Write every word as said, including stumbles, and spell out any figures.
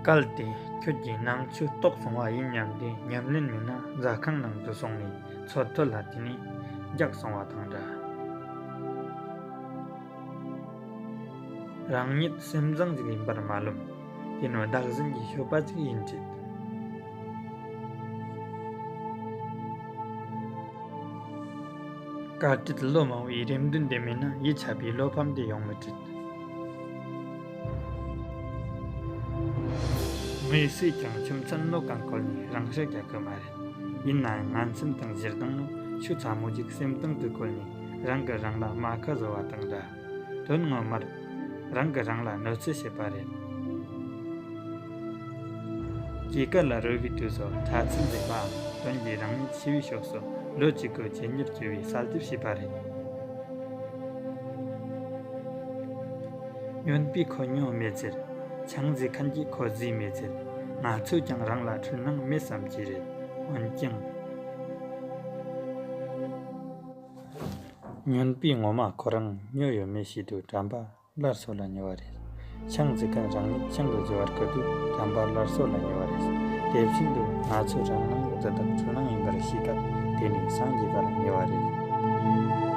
གལ་ཏེ་ཁྱོད་ཀྱིས་ནང་ཆོས་རྟོགས་སོང་བ་ཡིན་སྙམ་སྟེ་ཉམས་ལེན་མེད་ན་ཟ་ཁང་ནང་དུ་སོང་ནས་མཚོ་ཐོད་ལ་བལྟས་ནས་རྒྱགས་སོང་བ་དང་འདྲ། རང་ཉིད་སེམས་བཟང་ཞིག་ཡིན་པར་མ་རློམ། དེ་ནི་བདག་འཛིན་གྱི་སྤྱོད་པ་ཅིག་ཡིན་སྲིད། དཀའ་སྤྱད་ལོ་མང་བོའི་རེ་འདུན་དེ་མེད་ན་ཡིད་ཆགས་པའི་བློ་ཕམ་དེ་ཡོང་མི་སྲིད། མི་སུས་ཀྱང་ཁྱིམ་ཚང་ནོ་གང་བཀོལ་ནས་རང་ཤག་རྒྱག་གི་མ་རེད། ཡིན་ནའང་ངན་སེམས་དང་ཞེ་སྡང་ནི་ཆུ་ཚ་མོ་ཞིག་སེམས་གཏིང་དུ་བཀོལ་ནས་རང་གིས་རང་ལ་རྨ་ཁ་བཟོ་བ་དང་འདྲ། དོན་ངོ་མར་རང་གིས་རང་ལ་གནོད་འཚེ་བྱེད་པ་རེད། སྐྱེས་སྐར་ལ་རོལ་བའི་དུས་སུ་ཁྲ་ཚིལ་འཛེམ་པའམ་དོན་གྱིས་རང་ཉིད་འཆི་བའི་ཕྱོགས་སུ་ལོ་གཅིག་གི་རྗེས་གཉེར་བྱེད་པའི་གསལ་འདེབས་བྱས་པ་རེད། སྨྱོན་པས་ཁོ་སྨྱོ་མེད་ཟེར། ཆང་བཟི་མཁན་གྱིས་ཁོ་བཟི་མེད་ཟེར། ང་ཚོས་ཀྱང་རང་ལ་འཁྲུལ་སྣང་མེད་བསམ་གྱི་རེད། འོན་ཀྱང་། སྨྱོན་པས་ངོ་མ་ཁོ་རང་སྨྱོ་ཡོད་མེད་ཤེས་དུས་དྲན་པ་སླར་གསོ་ལ་ཉེ་བ་རེད། ཆང་བཟི་མཁན་རང་ཉིད་ཆང་གིས་བཟི་བར་གྱུར་དུས་དྲན་པ་སླར་གསོ་ལ་ཉེ་བ་རེད། དེ་བཞིན་དུ་ང་ཚོ་རང་སྣང་དེ་དག་འཁྲུལ་སྣང་ཡིན་པར་ཤེས་སྐབས་དེ་ནི་སངས་རྒྱས་པར་ཉེ་བ་རེད།